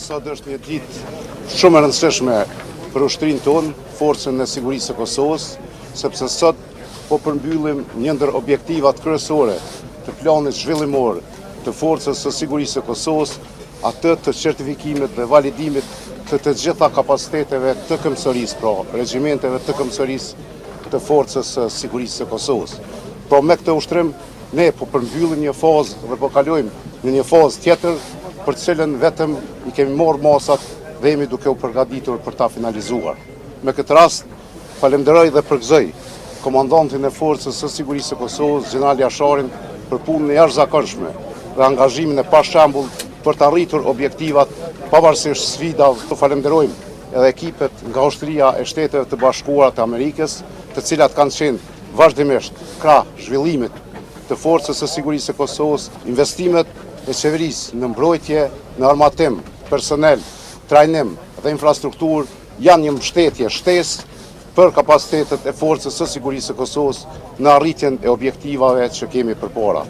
Sot është një ditë shumë e rëndësishme për ushtrinë tonë, Forcën e Sigurisë së Kosovës, sepse sot po përmbyllim një ndër objektivat kryesore të planit zhvillimor të Forcës së Sigurisë së Kosovës, atë të certifikimit dhe validimit të të gjitha kapaciteteve të këmbësorisë, pra regjimenteve të këmbësorisë të Forcës së Sigurisë së Kosovës. Pra me këtë ushtrim Ne po përmbyllim një fazë dhe po kalojmë në një fazë tjetër, për të cilën vetëm i kemi marrë masat dhe jemi duke u përgatitur për ta finalizuar. Me këtë rast, falemnderoj dhe përgëzoj komandantin e Forcës së Sigurisë së Kosovës, Gjeneral Jasharin, për punën e jashtëzakonshme dhe angazhimin e pashembullt për të arritur objektivat pavarësisht sfidave. Të falemnderojmë edhe ekipet nga Ushtria e Shteteve të Bashkuara të Amerikës, të cilat kanë qenë vazhdimisht krah zhvillimit të Forcës së Sigurisë së Kosovës, investimet e qeverisë në mbrojtje, në armatim, personel, trajnim dhe infrastrukturë janë një mbështetje shtesë për kapacitetet e Forcës së Sigurisë së Kosovës në arritjen e objektivave që kemi përpara.